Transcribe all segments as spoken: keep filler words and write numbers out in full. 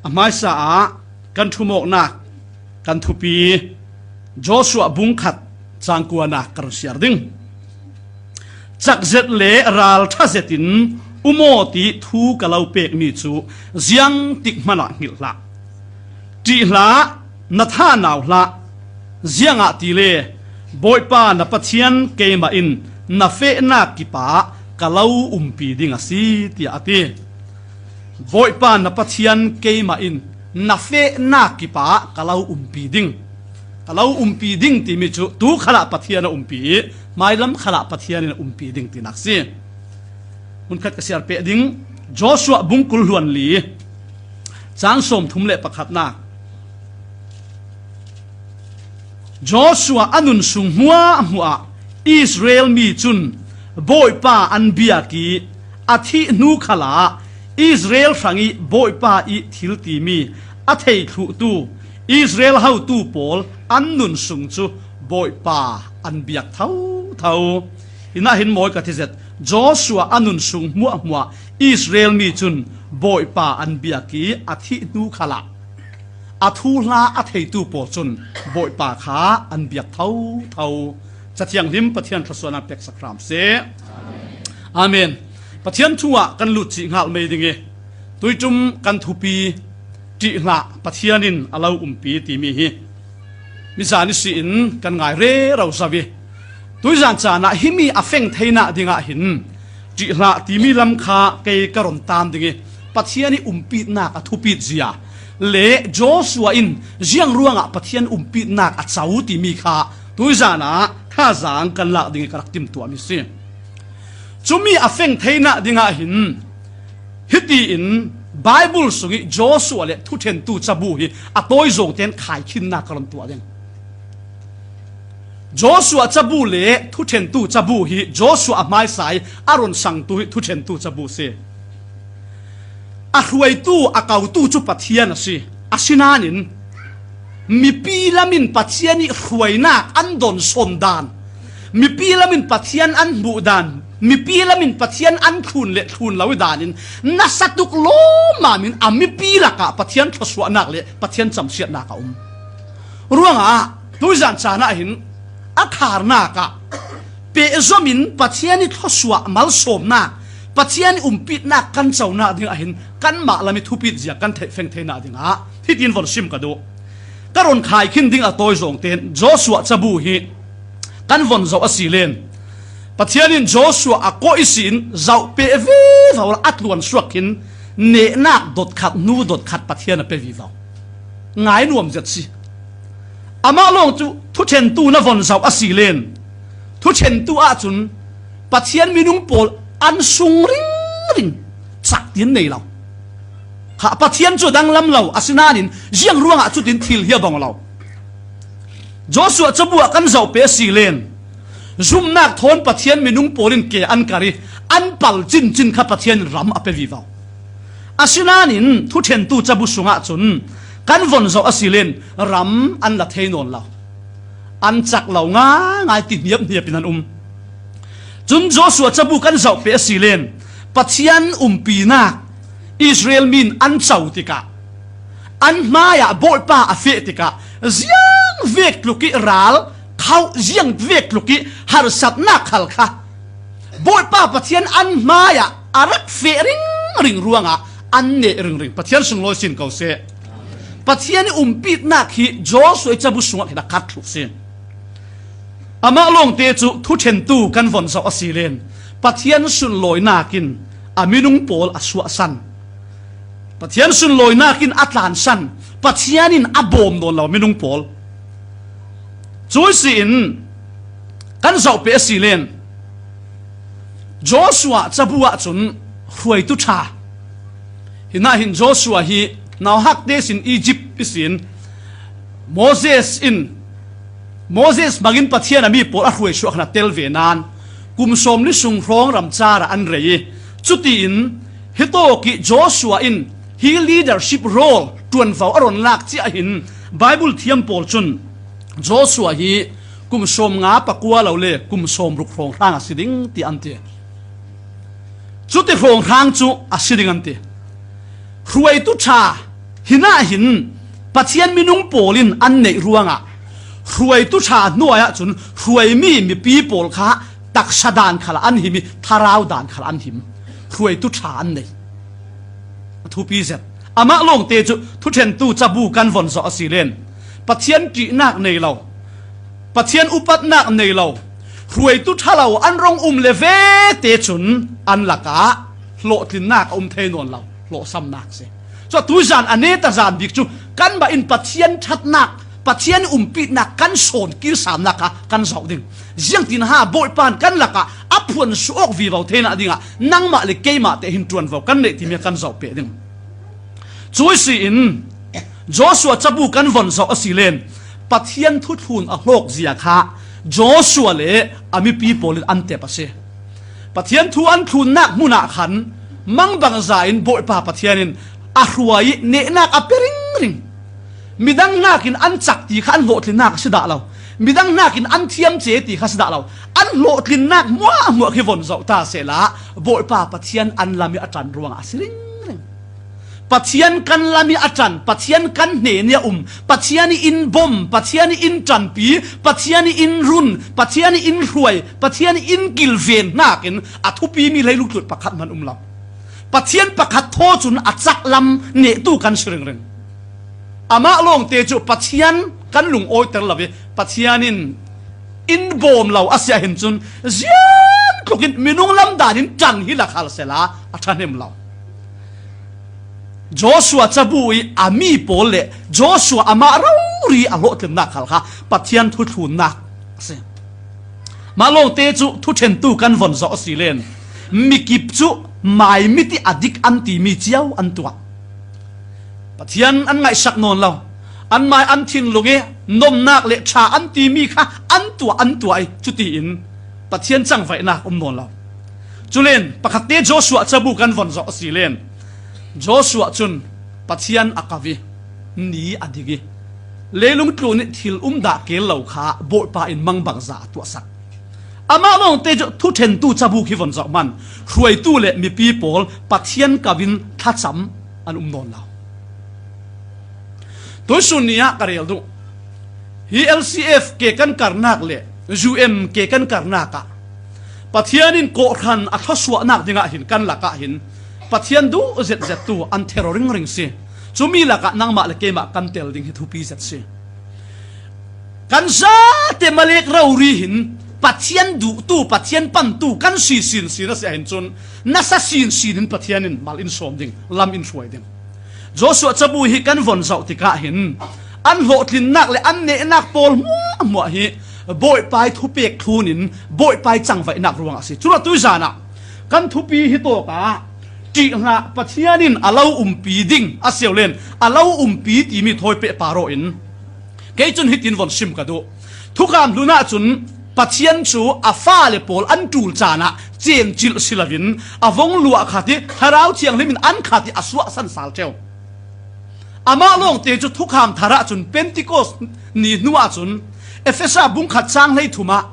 A hmaisa ah kan thumawknak kan thupi Joshua bung khat cang kuana ka run siar ding. Cakzet le ralṭha zetin um aw ti thu ka lo pekmi cu ziangtik hmanah hngilh hlah. Ṭih hlah, na thanau hlah, ziangahtile Bawipa na Pathian keimah in na fehnak kipah ka lo umpi ding a si, tiah a ti. Bawipa na Pathian keimah in na fehnak kipah ka lo umpi ding. Ka lo umpi ding timi cu tu khalah Pathian a umpi i hmailam khalah Pathian in a umpi ding tinak si. Hmunkhat ka siar peh ding, Joshua bung kul hluan li, cang sawmthum le pakhatnak. Joshua a nun sung hmuahhmuah ah Israel mi cun Bawipa an biak i a thih hnu khalah Israel hrangih Bawipa i thil timi a thei thluhtu Israel hotu pawl an nun sung cu Bawipa an biak thotho. Hinah hin mawi ka ti zet. Joshua a nun sung hmuahhmuah Israel mi cun Bawipa an biak i a thih hnu khalah a thuhla a theitu pawl cun Bawipa kha an biak thotho. Cathianghlim Pathian thluasuahnak peksak hram seh. Amen. Pathian thu ah kan lut cih hngalh mei ding i tuiṭum kan thupi ṭih hlah Pathian in a lo umpi timi hi mizan ihsi in kan ngai rero zo i tuizan caan ah himi a feng theinak dingah hin ṭih hlah timi lam kha kei ka run tam ding i Pathian i umpitnak a thupit zia le Joshua in ziang ruangah Pathian umpitnak a co timi kha tuizan ah thazaang kan lak ding i ka rak timtuahmi si. Cumi a feng theinak dingah hin hitiin Baibal sungih Joshua le thuṭhentu cabu hi a tawizawng tein khaikhinnak ka run tuah ding. Joshua cabu le thuṭhentu cabu hi Joshua a hmaisa i a run sangtu hi thuṭhentu cabu si. A hruaitu, a kotu cu Pathian a si. Asinain mipi lam in Pathian i hruainak an donsawn dan, mipi lam in Pathian an hmuh dan, mipi lam in Pathian an thlun le thlun lo dan in nasa tuk lawmmam in a mipi lakah Pathian thluasuahnak le Pathian camsiatnak a um. Ruangah tuizan caan ah hin a tharnak ah pehzom in Pathian i thluasuah malsawmnak, Pathian i umpitnak kan conak dingah hin kanmah lam i thupit zia kan theih feng theinak dingah hitin von sim ka duh. Ka run khaikhin ding a tawizawng tein Joshua cabu hi kan von zoh a si len Pathian in Joshua a kawh ihsin zoh peh vivo a tluan suak khin nehnak dotkhat hnu dotkhat Pathian a pe vivo. Ngai nuam zet si. Amah lawng cu thuṭhentu na von zoh a si len thuṭhentu ahcun Pathian minung pawl an sung ringring cak tin nei lo. Kha Pathian cu danglam lo, asinain ziang ruangah cutin thil hi a bang lo. Joshua cabu ah kan zoh peh a si len zumhnak thawn Pathian minung pawl in ke an kar i an pal cincin kha Pathian in ram a pe vivo. Asinain thuṭhentu cabu sungah cun kan von zoh a si len ram an la thei nawn lo. An cak lo ngaingai ti hniap hniap in an um. Cun Joshua cabu kan zoh peh a si len Pathian umpinak Israel mi in an co tikah an hmaiah Bawipa a feh tikah ziang vek tluk i ral khauh ziang vek tluk i harsatnak khal kha Bawipa Pathian an hmaiah a rak feh ringring ruangah an neh ringring. Pathian sunglawi sin ko seh. Pathian i umpitnak hi Joshua i cabu sungah khin a khat thluh si. Amah lawngte cu thuṭhentu kan von zoh a si len Pathian sunlawinak in a minung pawl a suahsan. Pathian sunlawinak in a tlansan. Pathian in a bawm nawn lo minung pawl. Cu ihsi in kan zoh peh a si len Joshua cabu ahcun hruaitu ṭha. Hinah hin Joshua hi nauhak te sin Egypt ihsin Moses in Moses hmangin Pathian a mi pawl a hruai suah khan a tel ve nain kum sawm li sung hrawng ramcar ah an rei i cutiin hitawk i Joshua in hi leadership role ṭuanvo a rawn lak ciah hin Bible thiam pawl cun Joshua hi kum sawm nga pakua lo le kum sawm ruk hrawnghrang a si ding tiah an ti. Cuti hrawnghrang cu a si ding an ti. Hruaitu ṭha Hinah hin Pathian minung pawl in an neih ruangah hruaitu ṭha hnuaiah cun hruaimi mipi pawl kha taksa dan khal an him ih thlarau dan khal an him. Hruaitu ṭha an nei. A thupi zet. Amah lawngte cu thuṭhentu cabu kan von zawh asile Pathian ṭihnak nei lo, Pathian upatnak nei lo, hruaitu ṭha lo an rung um le vete cun an lakah hlawhtlinnak a um thei nawn lo, hlawhsamnak a si. Cu tuizan a neta zan bik cu kanmah in Pathian ṭhatnak, Pathian umpihnak kan sawn kilsamnak kha kan zoh ding. Ziangtin ha Bawipa in kan lakah a phuan suh awk vivo theinak dingah nangmah le keimah te hin ṭuanvo kan neih timi kan zoh peh ding. Cu si in Joshua cabu kan von zoh asile Pathian thuthlun a hlawk zia kha Joshua le a mipi pawl in an tep a si. Pathian thu an thlunnak hmunah khan mangbangza in Bawipa Pathian in a hruai ih nehnak a pe ringring. Midang hnakin an cak ti kha an hlawhtlinnak a si dah lo. Midang hnakin an thiamce ti kha a si dah lo. An hlawhtlinnak hmuahhmuah khi von zoh ta sehla Bawipa Pathian an lam ih a ṭan ruangah a si ringring. Pathian kan lam ih a ṭan, Pathian kan hnen ih a um, Pathian ih in bawm, Pathian ih in ṭanpi, Pathian ih in run, Pathian ih in hruai, Pathian ih in kilven hnakin a thupimi leilungtlun pakhat hman um lo. Pathian pakhat thaw cun a caklam nehtu kan si ringring. Amah lawngte cu Pathian kan lungawiter lo ih Pathian in in bawm lo a si ahhin cun ziangtlukin minung lamdan in ṭan hi la khal sehla a ṭhahnem lo. Joshua cabu ih a mi pawl le Joshua amah rori a hlawhtlinnak khal kha Pathian thuthlunnak a si. Mah lawngte cu thuṭhentu kan von zoh asile mikip cu mai mit ih a dik an timi cio an tuah. Pathian an ngaihsak nawn lo. An mai an thinlung ih nomnak le ṭha an timi kha an tuah an tuah ih cutiin Pathian cangvaihnak um nawn lo. Culen pakhatte Joshua cabu kan von zoh asile Joshua cun Pathian a kap ih ni a dik ih leilungtlun ih thil um dah keel lo kha Bawipa in mangbangza a tuahsak. Amah lawngte cu thuṭhentu cabu khi von zoh hman hruaitu le mipi pawl Pathian kap in thlacam an um nawn lo. Tuisun ni ah ka rel duh. Hi L C F ke kan karnak le U M ke kan karnak ah Pathian in kawhhran a thluasuahnak dingah hin kan lakah hin Pathian duh zetzettu an thero ringring si. Cumi lakah nangmah le keimah kan tel ding hi thupi zet si. Kan zate malek rori hin Pathian duhtu, Pathian pantu kan si sinsin a si ahhin cun nasa sinsin in Pathian in mal in sawm ding, lam in hruai ding. Joshua cabu hi kan von zoh tikah hin an hlawhtlinnak le an nehnak pawl hmuahhmuah hi Bawipa ih thupek thlun in Bawipa ih cangvaihnak ruangah a si. Curuah tuizan ah kan thupi hi tawkah ṭih hlah, Pathian in a lo umpi ding a si lo len a lo umpi timi thawi pehpar aw in kei cun hitin von sim ka duh. Thukham hlun ahcun Pathian cu a fale pawl an ṭul caan ah cencilh si loin a vung luah khat ih Thlarau Thianghlim in an khat ih a suahsan sal ṭheu. Amah lawngte cu Thukham Thar ahcun Pentecost ni hnu ahcun Efesa bungkhat cang hleithum ah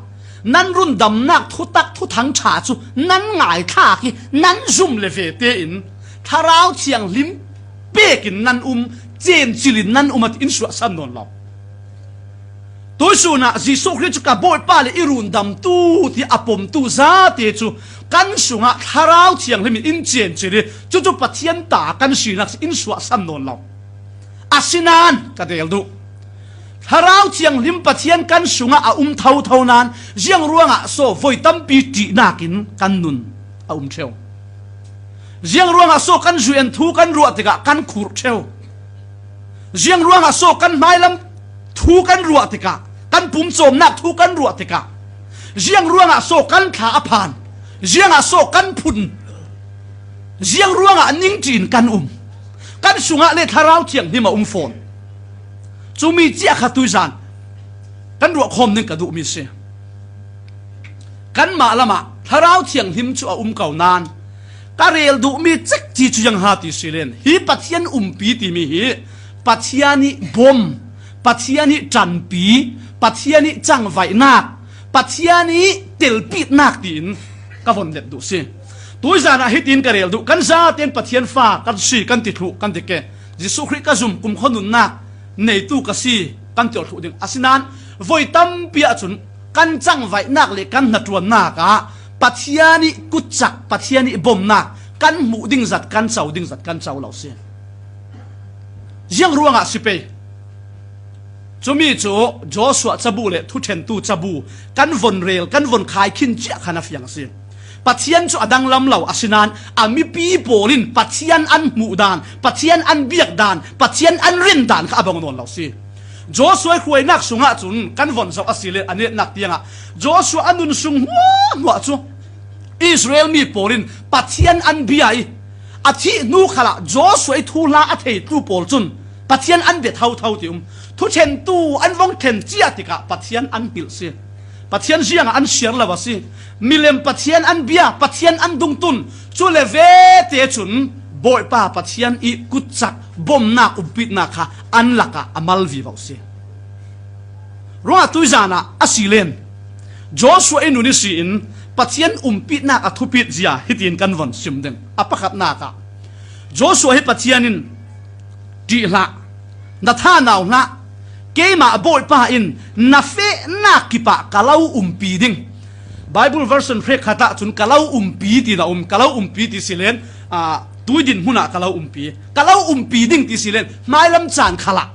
nan rundamnak thutak thuthang ṭha cu nan ngaithlak ih nan zum le ve tein Thlarau Thianghlim pekin nan um, cencil in nan um a ti in suahsan nawn lo. Tuisun ah Jesuh Khrih cu ka Bawipa le i rundamtu ti a pomtu zate cu kan sungah Thlarau Thianghlim in in cencil ih cucu Pathian ta kan sinak si in suahsan nawn lo. Asinain ka rel duh. Thlarau Thianghlim Pathian kan sungah a um thotho nain ziang ruangah so voi tampi ṭihnak in kan nun a um ṭheu. Ziang ruangah so kan zuan thu kan ruah tikah kan khurh ṭheu. Ziang ruangah so kan hmailam thu kan ruah tikah, kan pumcawmnak thu kan ruah tikah, ziang ruangah so kan thla a phan, ziangah so kan phun, ziang ruangah ningṭi in kan um, kan sungah le Thlarau Thianghlim a um fawn. Cumi ciah kha tuizan kan ruahkhawm ding ka duhmi si. Kanmah lamah Thlarau Thianghlim cu a um ko nain ka rel duhmi cikci cu ziang ha ti si len, hi Pathian umpi timi hi Pathian ih bawm, Pathian ih ṭanpi, Pathian ih cangvaihnak, Pathian ih telpitnak tiin ka von let duh si. Tuizan ah hitin ka rel duh, kan zaten Pathian fa kan si kan ti thluh kan ti ke. Jesuh Khrih ka zum, kumkhua nunnak neitu ka si, kan ti thluh ding. Asinan voi tampi ahcun kan cangvaihnak le kan hnaṭuannak ah Pathian i kutcak, Pathian i bomnak kan hmuh ding zat kan co, ding zat kan co lo si. Ziang ruangah si pei? Cumi cu Joshua cabu le Thuṭhentu cabu kan von rel, kan von khai khin ciah khan a fiang a si. Pathian cu a danglam lo, asinan a mipi pawl in Pathian an hmuh dan, Pathian an biak dan, Pathian an rin dan kha a bang nawn lo si. Joshua hruainak sungah cun kan von zoh a si le a netnak tiangah Joshua a nun sung hmuahhmuah cu Israel mi pawl in Pathian an bia i a thih hnu khalah Joshua i thuhla a theitu pawl cun Pathian an bia thotho ti um. Thuṭhentu an vong ṭhen ciah tikah Pathian an hngilh si. Pathian ziangah an siar lo a si. Milem Pathian an bia, Pathian an dungtun. Cu le vete cun Bawipa Pathian i kutcak, bomnak, umpitnak kha an lakah a mal vivo si. Ruangah tuizan ah a si len Joshua i nun i si in Pathian umpitnak a thupit zia hitin kan von sim ding. A pakhatnak ah Joshua hi Pathian in, "Ṭih hlah, na thanau hlah, keimah Bawipa in na fehnak kipah ka lo umpi ding." Bible version hrekkhat ah cun ka lo umpi tiin a um, ka lo umpi ti si len, aa, tuidin hmun ah ka lo umpi, ka lo umpi ding ti si len, hmailam caan khalah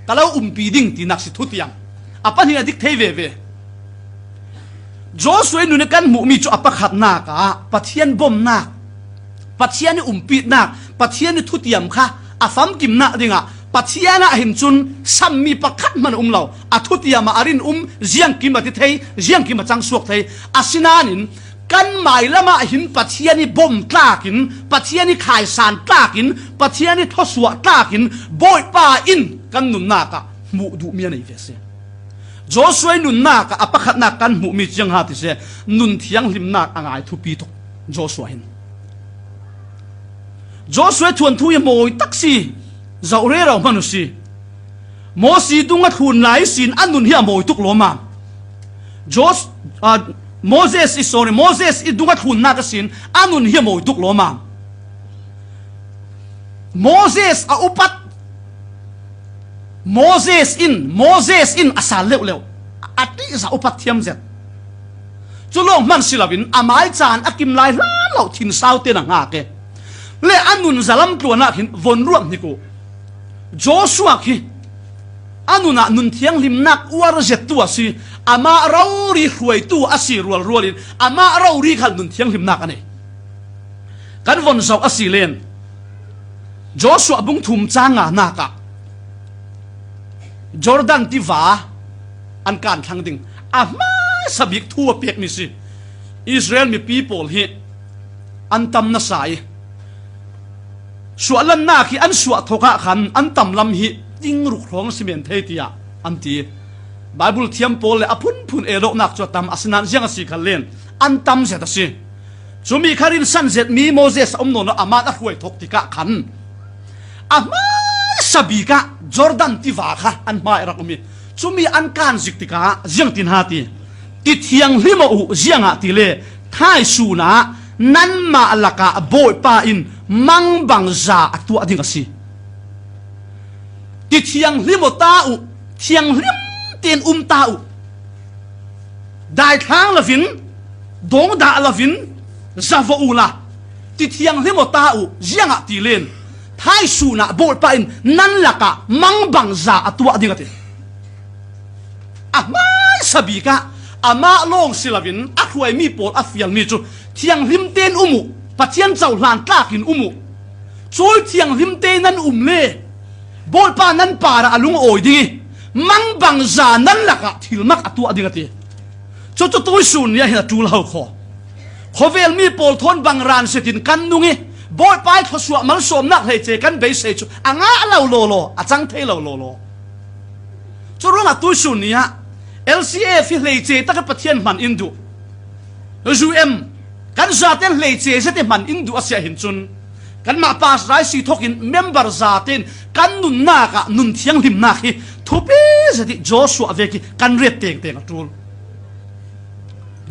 ka lo umpi ding tinak si thutiam. A pahnih a dik thei veve. Joshua i nun i kan hmuhmi cu a pakhatnak ah Pathian bomnak, Pathian i umpitnak, Pathian i thutiam kha a famkimnak dingah Pathian ah hin cun sammi pakhat hmanh a um lo. A thutiam ah a rin um, ziangkim a ti thei, ziangkim a cangsuak thei. Asinain kan mailam ah hin Pathian i bom tlakin, Pathian i khaisan tlakin, Pathian i thluasuah tlakin Bawipa in kan nunnak ah hmuh duhmi a nei ve si. Joshua i nunnak ah a pakhatnak kan hmuhmi ciang ha ti si, nun thianghlimnak a ngai thupi tuk Joshua hin. Joshua thuanthu hi mawi tak si, zoh rero hmanh u si. Mosi dung a thlun lai sin a nun hi a mawi tuk lawmam. Jos-, ah, Moses i, sorry, Moses i dung a thlunnak a sin a nun hi a mawi tuk lawmam. Moses a upat, Moses in, Moses in a sal leuhleuh, a ṭihzah upat thiam zet. Cu lawng hmanh si loin amai caan a kim lai hlan lo thinsau te na ngak e. Le a nun zalam tluan ah khin von ruah hnik u. Joshua khi a nun ah nun thianghlimnak uar zettu a si, amah rori hruaitu a si rualrual in amah rori khal nun thianghlimnak a nei. Kan von zoh a si len Joshua bung thum cang nganak ah Jordan tiva an kan thlang ding a hmaisa bik thu a pekmi si. Israel mipi pawl hi an tam nasa i suahlannak hi an suah thawk ah khan an tam lam hi tingruk hrawng a si men thei tiah an ti. Bible thiam pawl le a phunphun elonak cu a tam, asinain ziang a si khal len an tam zet a si. Cumi kha rinsan zetmi Moses a um nawn lo, amah a hruai thawk tikah khan a hmaisa bik ah Jordan tiva kha an hmai a rak um i, cumi an kan zik tikah ziangtin ha ti, ti thianghlim aw uh, ziangahtile thaisun ah nanmah lakah Bawipa in mangbangza a tuah ding a si. Ti thianghlim aw ta uh, thianghlim tein um ta uh. Daithlang lovin, dongdah lovin, zavo uhla, ti thianghlim aw ta uh, ziangahtile thaisun ah Bawipa in nan lakah mangbangza a tuah ding a ti. A hmaisa bik ah amah lawng si loin a hruaimi pawl a fialmi cu thianghlim tein um uh, Pathian cohlan tlakin um uh. Cui thianghlim te nan um le Bawipa nan parah a lung a awi ding i mangbangza nan lakah thilmak a tuah ding a ti. Cucu tuisun ni ah hin a ṭul ho kho. Khawvelmi pawl thawn bang ran setin kan nung i Bawipa i thluasuah malsawmnak hleice kan beisei cu a ngah lo lawlaw, a cang thei lo lawlaw. Cu ruangah tuisun ni ah L C F hi hleice tak i Pathian hman in duh. U M kan zaten hleice zet i hman in duh a si ah hin cun, kanmah pastor i si thawkin member zaten kan nunnak ah nun thianghlimnak hi thupi zet i Joshua vek i kan ret tengteng a ṭul.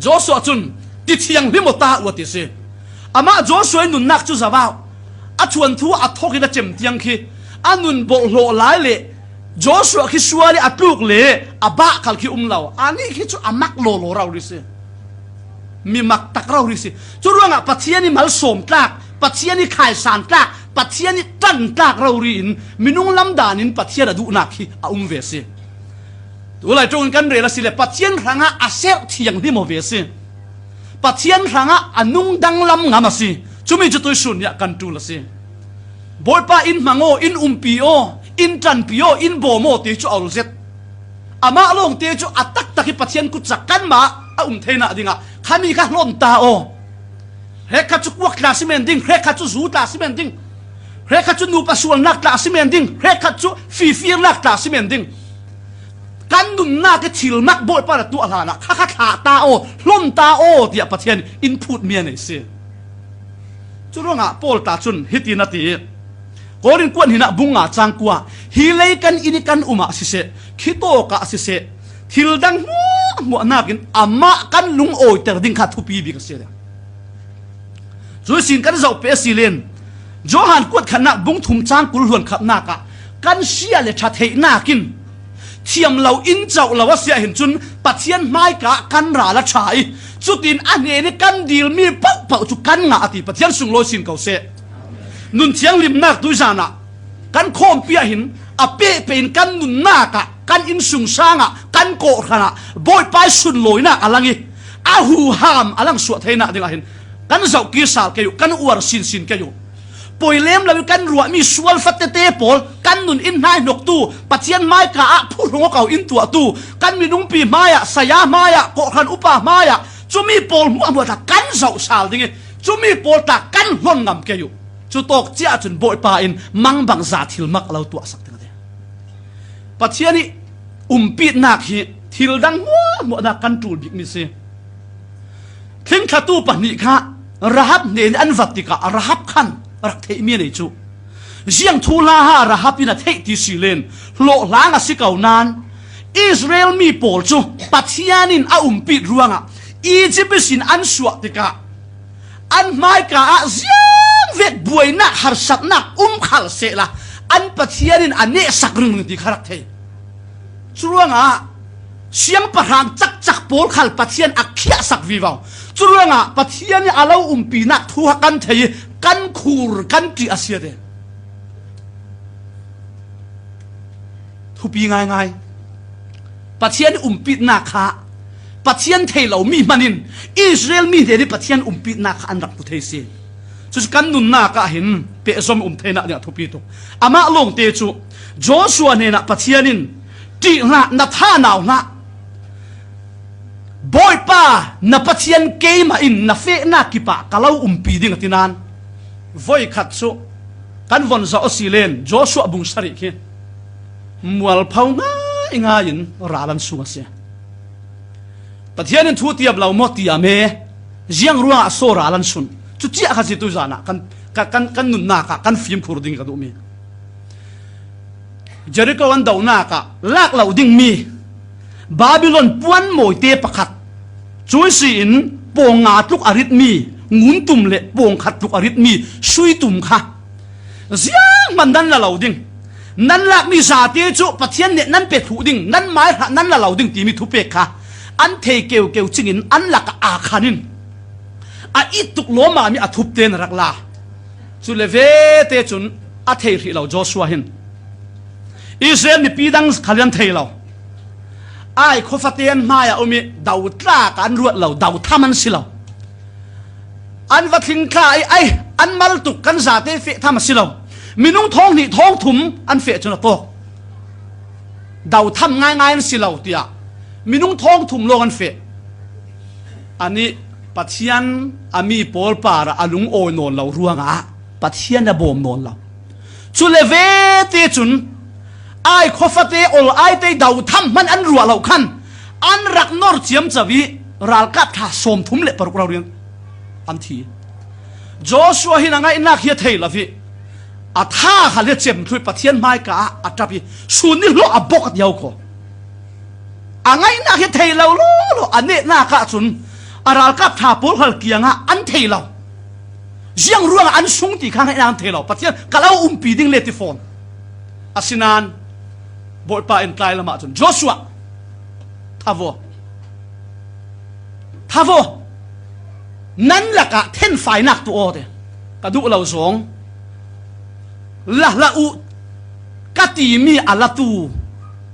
Joshua cun, "Ti thianghlim aw ta uh," a ti si. Amah Joshua i nunnak cu zoh a, a thuanthu a thawk in a cem tiang khi A nun bawlhhlawh lai le Joshua khi sual ih a tluk le a bah khal khi um lo. Anih khi cu a mak lawlaw rori si. Mi mak tak rori si. Cu ruangah Pathian ih malsawm tlak, Pathian ih khaisan tlak, Pathian ih ṭan tlak rori in minung lamdan in Pathian a duhnak khi a um ve si. Tulai ṭungin kan rel a si le Pathian hrangah a serh thianghlim aw ve si. Pathian hrangah a nung danglam ngam a si. Cumi cu tuihsun nih ah kan ṭul a si. Bawipa, in hmang aw, in umpi aw, in ṭanpi aw, in bawm aw ti cu a ol zet. Amah lawngte cu a taktak ih Pathian kutcak kanmah a um theinak dingah khami kha hlon ta aw. Hrekkhat cu kuak tla si men ding, hrekkhat cu zu tla si men ding, hrekkhat cu nupa sualnak tla si men ding, hrekkhat cu fifirnak tla si men ding. Kan nunnak ih thil mak Bawipa na tuah hlanah khakha thlah ta aw, hlon ta aw, tiah Pathian in phutmi a nei si. Cu ruangah Paul ta cun hiti na ti, Korin kuat hnihnak bung nga cang kua, hi lei kan inn ih kan um ah siseh, khitawk ah siseh, thil dang hmuahhmuah nakin amah kan lungawiter ding kha thupi bik a si. Cuih sin kan zoh peh a si len, Johan kuat khatnak bung thum cang kul hluan khatnak ah kan sia le ṭha theihnak in thiam lo in cauh lo a si ahhin cun Pathian hmaika ah kan ral a ṭha ih cutin a hnen ih kan dilmi pohpoh cu kan ngah a ti. Pathian sunglawi sin ko seh. Nun thianghlimnak tuizan ah kan khawmpi ahhin a pehpeh in kan nunnak ah, kan innsungsang ah, kan kawhhran ah Bawipa ih sunlawinak a lang ih a huham a langsuah theinak ding ahhin kan zohkir sal kei uh, kan uar sinsin kei uh. Poi lem lo ih kan ruahmi sual fate te pawl, kan nun in hnaihnoktu, Pathian hmaika ah phuhrung aw ko in tuahtu, kan minungpi hmaiah, saya hmaiah, kawhhran upa hmaiah, cumi pawl hmuahhmuah tla kan zoh sal ding ih cumi pawl tla kan hlon ngam kei uh. Cutawk ciah cun Bawipa in mangbangza thil mak a lo tuahsak ding a ti. Pathian ih umpitnak hi thil dang hmuahhmuahnak kan ṭul bikmi si. Thlingthlatu pahnih kha Rahab hnen ih an vat tikah Rahab khan a rak theihmi a nei cu. Ziang thuhlaha Rahab in a theih ti si len hlawhhlang a si ko nain Israel mi pawl cu Pathian in a umpit ruangah Izipt ihsin an suah tikah an hmaika ah ziangvek buainak harsatnak um khal sehla an Pathian in a nehsak ringring ti kha rak thei. Curuangah siangpahrang cakcak pawl khal Pathian a khiahsak vivo. Curuangah Pathian ih a lo umpinak thu kha kan thei ih kan khur kan ṭih a si a ti. Thupi ngaingai. Pathian ih umpitnak kha Pathian thei lo mi hman in Israel mi hnen ih Pathian umpitnak kha an rak hmu thei si. Cucu kan nunnak ah hin pehzom um theinak dingah thupi tuk. Amah lawngte cu Joshua hnenah Pathian in, "Ṭih hlah, na tha nau hlah. Bawipa na Pathian keimah in na fehnak kipah ka lo umpi ding," a ti nain voikhat cu kan von zoh a si len Joshua bung sarih khi mualpho ngaingai in ral an sung a si. Pathian in thu tiam lo maw tiam e, ziang ruangah so ral an sun? Cuciah kha si tuizan ah kan, kan, kan, kan nunnak ah kan fimkhur ding ka duhmi. Jeriko an dohnak ah lak lo dingmi Babilon puan mawite pakhat, cuih si in pawng nga tluk a ritmi nguntum le pawng khat tluk a ritmi suitum kha zianghman nan la lo ding, nan lakmi zate cu Pathian nih nan pe thluh ding, nan mai hlah nan la lo ding timi thupek kha an thei keukeu cingin an lakah aa khan in a it tuk lawmmami a thupte na rak la. Cule vete cun a thei hrih lo Joshua hin Israel mipi dang khal an thei lo. Ai khuafate an hmaiah um ih dotlak an ruat lo, dotham an si lo. An va tling thla ih ai an mal tuk, kan zate feh tham a si lo. Minung thawng hnih thawng thum an feh cun a tawk. Dotham ngaingai an si lo tiah minung thawng thum lawng an feh. Anih Pathian a mi pawl parah a lungawi nawn lo ruangah Pathian a bawm nawn lo. Cule vete cun Ai khuafate ol aite dotham hman an ruah lo khan an rak nor ciamco ih ralkap ṭha sawmthum le paruk rori an thi. Joshua hin a ngaihnak hi a thei lo ih a tha khal hi a cem thluh ih Pathian hmaika ah a ṭap ih sun nih hlawh a bok a ti ko. A ngaihnak hi a thei lo lawlaw a nehnak ah cun a ralkap ṭha pawl khal kiangah an thei lo. Ziang ruangah an sung ti kha ngaihnak an thei lo. Pathian ka lo umpi ding le ti fawn. Asinain Bawipa in tlai lamah cun, Joshua, tha vaw, tha vaw, nan lakah thenfainak tuah aw, ti. Ka duh lo zong la hlah uh, ka timi a latu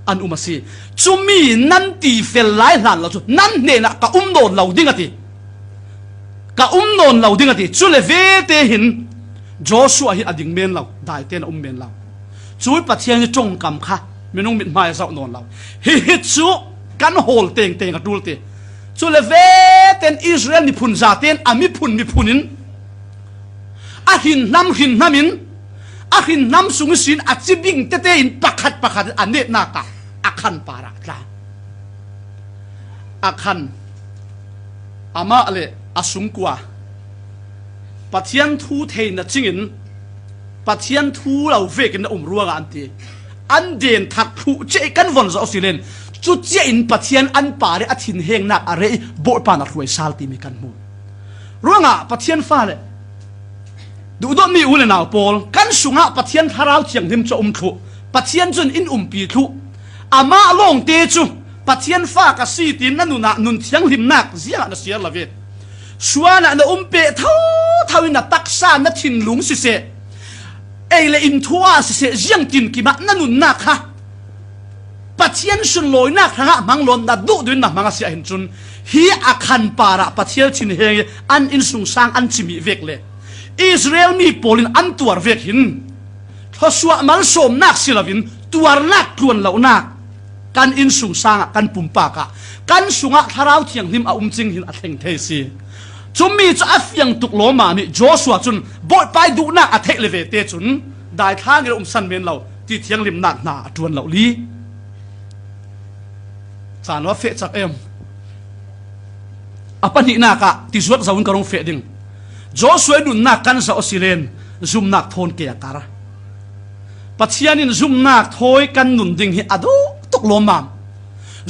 an um a si. Cumi nan ti fel lai hlan lo cu nan hnenah ka um nawn lo ding, a ti. Ka um nawn lo ding, a ti. Cule vete hin Joshua hi a ding men lo, daite na um men lo. Cui Pathian hi ṭongkam kha minung mithmai a zoh nawn lo. Hihi cu kan hawl tengteng a ṭul, ti. Cule veten Israel miphun zaten a miphun miphun in a hrinhnam hrinhnam in, a hrinhnam sung ihsin a cibing tete in pakhat pakhat in a netnak ah a khan parah a tla. A khan, amah le a sungkua Pathian thu theihna cingin Pathian thu lo vekin na um ruangah an ti. An den thak thluh cia i kan von zoh si len, cu cia in Pathian an pare a thinhengnak a rei Bawipa na hruai sal timi kan hmu. Ruangah Pathian fa le duhdawtmi u le nau pawl, kan sungah Pathian Thlarau Thianghlim cu a um thluh. Pathian cun in umpi thluh. Amah lawngte cu Pathian fa ka si tiin na nunah nun thianghlimnak ziangah na siar lo ve. Sual ah na um peh thotho in na taksa, na thinlung siseh, ei le in thu ah siseh, ziangtin kimah na nunnak kha Pathian sunlawinak hrangah hmang lo, na duhduh in na hmang a si ahhin cun, hi a khan parah Pathian thinheng i an innsungsang an cimih vek le Israel mi pawl in an tuar vek hin thluasuah malsawmnak si loin tuarnak tluan lonak kan innsungsang ah, kan pumpak ah, kan sungah Thlarau Thianghlim a um cing hin a thleng thei si. Cumi cu a fiang tuk lawmmam i Joshua cun Bawipa ih duhnak a theih le vete cun daithlang in a umsan men lo, ti thianghlimnak hna a ṭuan lo li. Caan a feh cak em? A pahnihnak ah tizuat zo in ka rung feh ding. Joshua ih nunnak kan zoh a si len zumnak thawn ke a kar. Pathian in zumnak thawi kan nun ding hi a duh tuk lawmmam.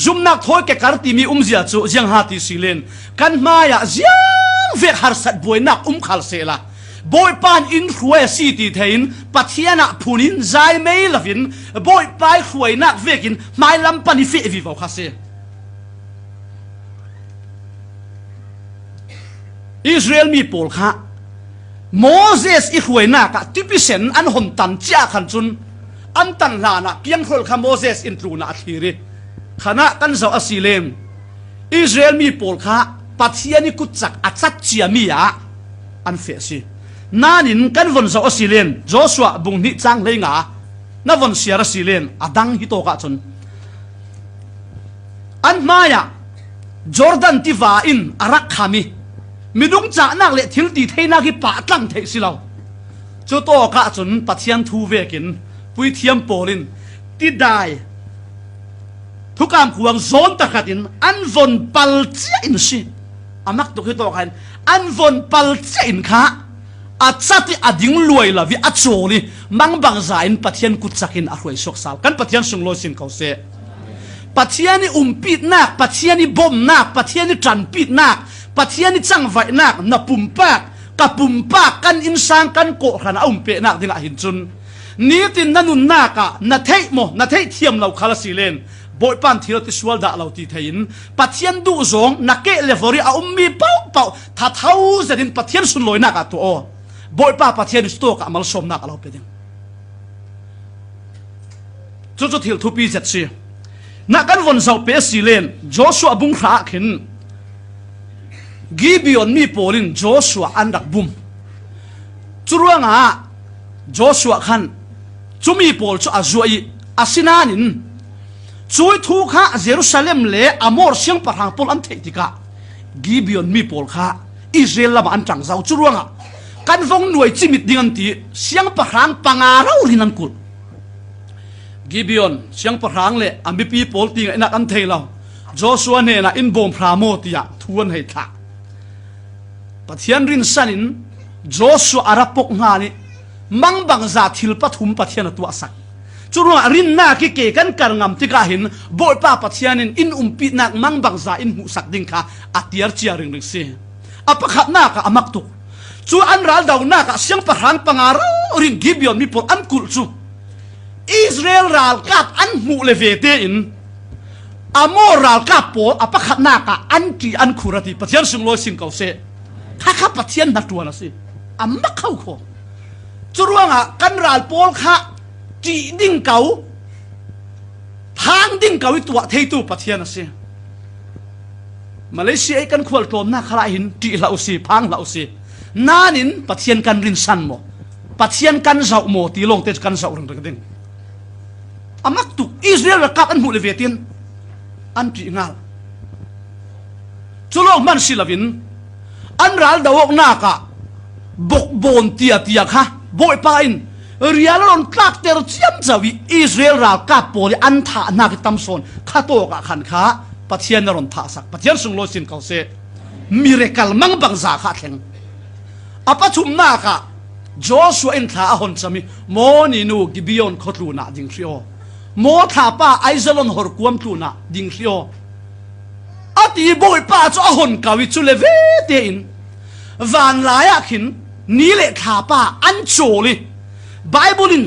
Zumnak thawi ke kar timi umzia cu ziangha ti si len kan hmaiah ziangvek harsat buainak um khal sehla Bawipa in in hruai a si ti thei in Pathian ah phun in zai mei loin Bawipa ih hruainak vekin hmailam pan i feh vivo kha si. Israel mi pawl kha Moses ih hruainak ah tipisen an hon tan ciah khan cun an tan hlanah kianghrol kha Moses in tlunah a thlir i khanah kan zoh a si len Israel mi pawl kha Pathian ih kutcak a cat ciami ah an feh a si. Nanin kan von zoh a si len Joshua bung hnih cang hleinga na von siar a si len a dang hi tawk ahcun an hmaiah Jordan tiva in a rak kham i minung cahnak le thil ti theinak hi pah tlang theih si lo. Cu tawk ahcun Pathian thu vekin puithiam pawl in tidai thukam kuang zawn takhat in an von pal ciah in si. A mak tuk hi tawk ah hin an von pal ciah in kha a cat i a ding luai lo i a cawl i mangbangza in Pathian kutcak in a hruai suak sal. Kan Pathian sunglawi sin ko seh. Pathian ih umpitnak, Pathian ih bomnak, Pathian ih ṭanpitnak, Pathian ih cangvaihnak na pumpak, ka pumpak, kan innsang, kan kawhhran a um pehnak dingah hin cun nitin na nunnak ah na theih maw, na theih thiam lo khal a si len Bawipa in thil a ti sual dah lo ti thei in Pathian duh zong na keh le vor i a ummi paohpaoh thatho zet in Pathian sunlawinak ah tuah aw. Bawipa Pathian in cutawk ah malsawmnak a lo pe ding. Cucu thil thupi zet si. Na kan von zoh peh a si len Joshua bung hra ah khin Gibeon mi pawl in Joshua an rak bum. Curuangah Joshua khan cumi pawl cu a zuah i asinain cui thu kha Jerusalem le Amor siangpahrang pawl an theih tikah Gibeon mi pawl kha Israel lamah an ṭang zo. Curuangah kan vong nuai cimit ding an ti i siangpahrang panga rori nan kulh. Gibeon siangpahrang le a mipi pawl ti ngaihnak an thei lo. Joshua hnenah in bawm hra maw tiah thu an hei thlah. Pathian rinsan in Joshua a ra pok hnga nih mangbangza thil pathum Pathian a tuahsak. Curuangah rinnak i ke kan kar ngam tikah hin Bawipa Pathian in in umpihnak mangbangza in hmuhsak ding kha a tiar cia ringring si. A pakhatnak ah a mak tuk. Cu an raldonak ah siangpahrang panga rori in Gibeon mi pawl an kulh cu Israel ralkap an hmuh le ve tein Amor ralkap pawl a pakhatnak ah an ṭih an khur a ti. Pathian sunglawi sin ko seh. Kha kha Pathian hnaṭuan a si. A mak kho kho. Curuangah kan ral pawl kha ṭih ding ko, thang ding ko i tuah theitu Pathian a si. Malaysia i kan khual tlawmnak khalah hin ṭih hlah u si, phang hlah u si. Nanin Pathian kan rinsan maw, Pathian kan zauh maw ti lawngte cu kan zauh ringring ding. A mak tuk. Israel ralkap an hmuh le ve tin an ṭih ngal. Cu lawng hman si loin an ral do awknak ah bokbawn tiatia kha Bawipa in rial a rawn tlakter ciamco i Israel ralkap pawl i an thahnak i tam sawn kha tawk ah khan kha Pathian a rawn thahsak. Pathian sunglawi sin ko seh. Miracle mangbangza kha a thleng. A pathumnak ah Joshua in thla a hon cam i Mawni nu Gibeon khaw tlunah ding hri aw. Maw thlapa Aijalon horkuam tlunah ding hri aw. A ti Bawipa cu a hon ko i cu le ve tein vanlai ah khin ni le thlapa an cawl i Baibal in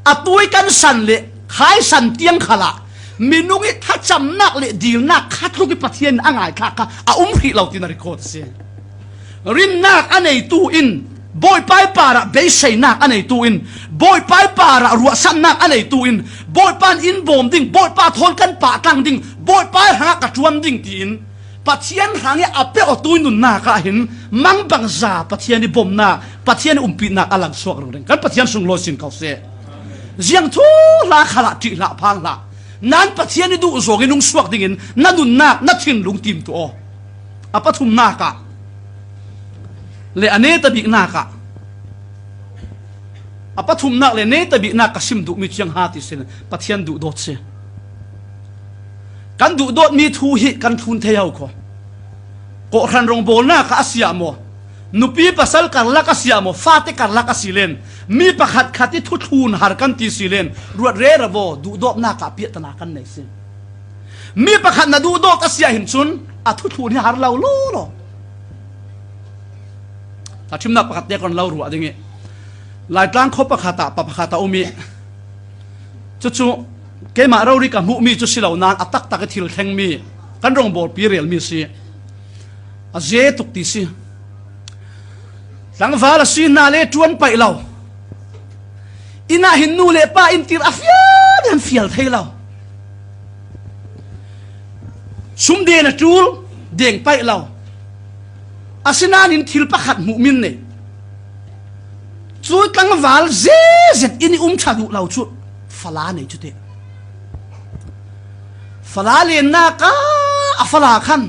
a tui kan san le khai san tiang khalah minung i thacamnak le dilnak khatluk i Pathian in a ngaithlak kha a um hrih lo tiin a record a si. Rinnak a neitu in Bawipa i parah beiseinak a neitu in Bawipa i parah ruahsannak a neitu in Bawipa in in bawm ding, Bawipa thawn kan pahtlang ding, Bawipa i hrangah ka ṭuan ding tiin Pathian hrangih a pe awtu i nunnak ah hin mangbangza Pathian i bomnak, Pathian i umpihnak a langsuak ringring. Kan Pathian sunglawi sin ko seh. Ziang thu hlah khalah ṭih hlah phang hlah. Nan Pathian i duh zawng i nung suak dingin na nunnak, na thinlung tim tuah aw. A pathumnak ah le a netabiknak ah, a pathumnak le netabiknak ka sim duhmi ciang ha ti sin Pathian duhdawt si. Kan duhdawtmi thu hi kan thlun thei ho khaw. Kawhhran rawngbawlnak ah a siah maw, nupi pasal karlak a siah maw, fate karlak a si len, mi pakhat khat i thuthlun har kan ti si len, ruat rero aw, duhdawtnak ah piahtana kan nei si. Mi pakhat na duhdawt a siah hin cun a thuthlun hi har lo law law. Hla ṭhimnak pakhat te kan lo ruah ding i Laitlang khaw pakhat ah pa pakhat a um i cucu keimah rori ka hmuhmi cu si lo nain a taktak i thil thlengmi kan rawngbawlpi relmi si. A ze tuk ti si. Tlangval a si hna le ṭuan paih lo. Inn ah hin nu le pa in tir a fial an fial thei lo. Sum den a ṭul, deng paih lo. Asinain thil pakhat hmuh min nei. Cu tlangval zezet in i um ṭha duh lo cu fala nei cu teh. Fala lennak ah a fala khan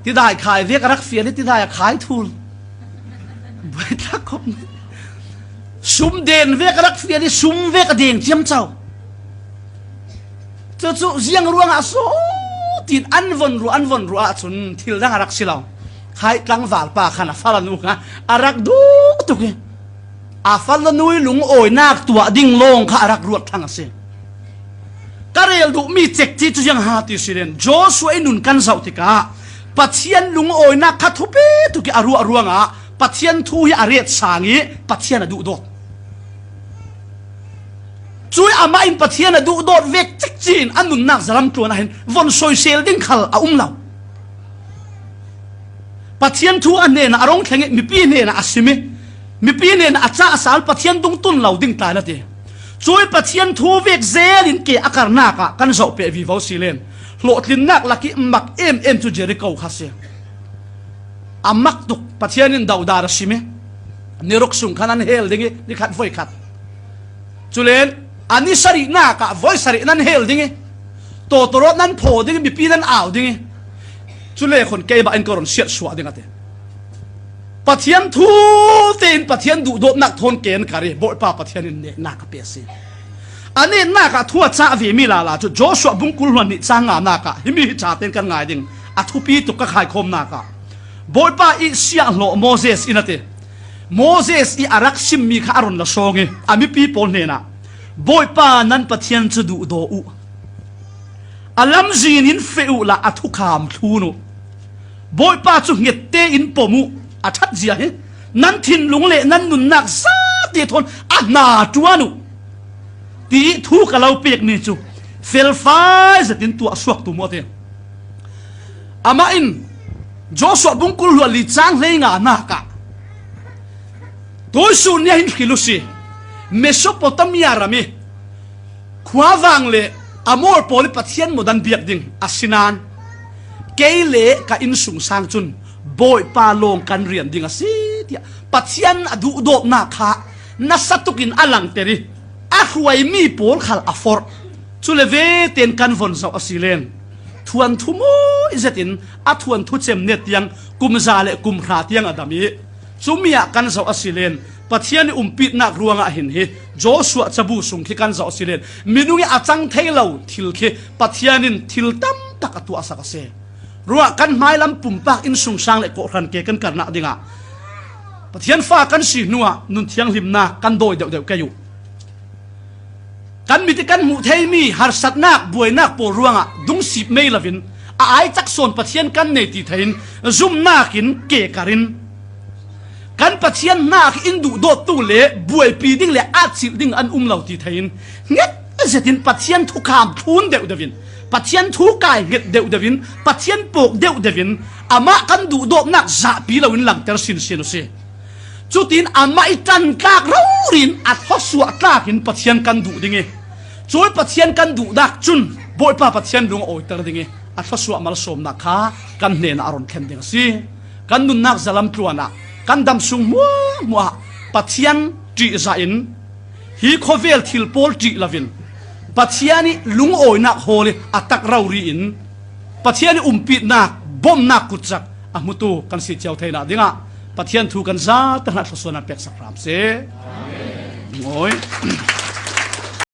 tidai khai vek a rak fial i tidai a khai thul. Buai tlak khop. Sum den vek a rak fial i sum vek a deng ciamco. Cucu ziang ruangah so tin an von ruah, an von ruah ahcun thil dang a rak si lo. Khai tlangval pa khan a fala nu kha a rak duh tuk i a fala nu i lungawinak tuah ding lawng kha a rak ruat thlang a si. Ka rel duhmi cekci cu ziang ha ti si len Joshua i nun kan zoh tikah Pathian lungawinak kha thupi tuk i a ruah ruangah Pathian thu hi a ret sang i Pathian a duhdawt. Cui amah in Pathian a duhdawt vek cikci in a nunnak zalam tluan ah hin von soisel ding khal a um lo. Pathian thu a hnenah a rung thleng i mipi hnenah a sim i mipi hnenah a cah a sal Pathian dungtun lo ding tla na ti. Cui Pathian thu vek zel in ke a karnak ah kan zoh peh vivo si len hlawhtlinnak lak i mak em em cu Jericho kha si. A mak tuk. Pathian in dodar a sim i ni ruk sung khan an hel ding i ni khat voi khat. Culen a ni sarihnak ah voi sarih nan hel ding i tawtawrawt nan phaw ding i mipi nan au ding i cule khun keimah in ka rawn siatsuah ding a ti. Pathian thu tein Pathian duhdawtnak thawn ke an kar i Bawipa Pathian in nehnak a pe a si. A nehnak ah thu a cah vemi lala cu Joshua bungkul hluan nih cang nganak ah himi hi ṭha tein kan ngai ding a thupi tuk ka khaikhawmnak ah Bawipa i siahhlawh Moses in a ti. Moses i a rak simmi kha a run la sawng i a mipi pawl hnenah Bawipa nan Pathian cu duhdaw uh. A lamzin in feh uhla a thukham thlun uh. Bawipa cu hnget tein pom uh. A ṭhatzia hi nan thinlung le nan nunnak zate thawn a hna ṭuan uh. ti thu ka lo pek ni chu felfai zetin tuah suak tu maw te. Amah in Joshua bung kul hluah li chang hleinga nakah tuisun nia hin hril u si, Mesopotamia ram i khuavang le Amor pawl i Pathian mawdan biak ding a sinan, kei le ka innsungsang cun Bawipa lawng kan rian ding a si, tiah Pathian a duhdawtnak kha nasa tukin a langter i a hruaimi pawl khal a forh. Cule veten kan von zoh a si len thuanthu mawi zetin a thuanthu cem net tiang kum za le kum hra tiang a dam i, cumi ah kan zoh a si len Pathian i umpitnak ruangah hin hi Joshua cabu sung khi kan zoh a si len minung i a cang thei lo thil khi Pathian in thil tamtak a tuahsak a si. Ruah kan hmailam pumpak innsungsang le kawhhran ke kan karnak dingah Pathian fa kan si hnuah nun thianghlimnak kan dawi deuhdeuh kei uh. Kan mit i kan hmuh theimi harsatnak, buainak pawl ruangah dungsip mei loin a aicak sawn Pathian kan nei ti theiin zumnak in ke kar in kan Pathian hna khi in duhdawttu le buaipi ding le atcilh ding an um lo ti theiin nget zetin Pathian thukham thlun deuhdeuh in, Pathian thu kai nget deuhdeuh in, Pathian pawk deuhdeuh in amah kan duhdawtnak zahpi loin langter sinsin u si. Cutin amah i ṭantlak rori in a thluasuah tlakin Pathian kan duh ding i, cuih Pathian kan duhnak cun Bawipa Pathian lung a awiter ding i, a thluasuah malsawmnak kha kan hnenah a run thlen ding a si. Kan nunnak zalam tluanah kan dam sung hmuahhmuah ah Pathian ṭihzah in hi khawvel thil pawl ṭih loin Pathian i lungawinak hawl i a tak rori in Pathian i umpitnak, bawmhnak kutcak a hmutu kan si cio theinak dingah Pathian thu kan zate hna thluasuahnak peksak hram seh. Amen.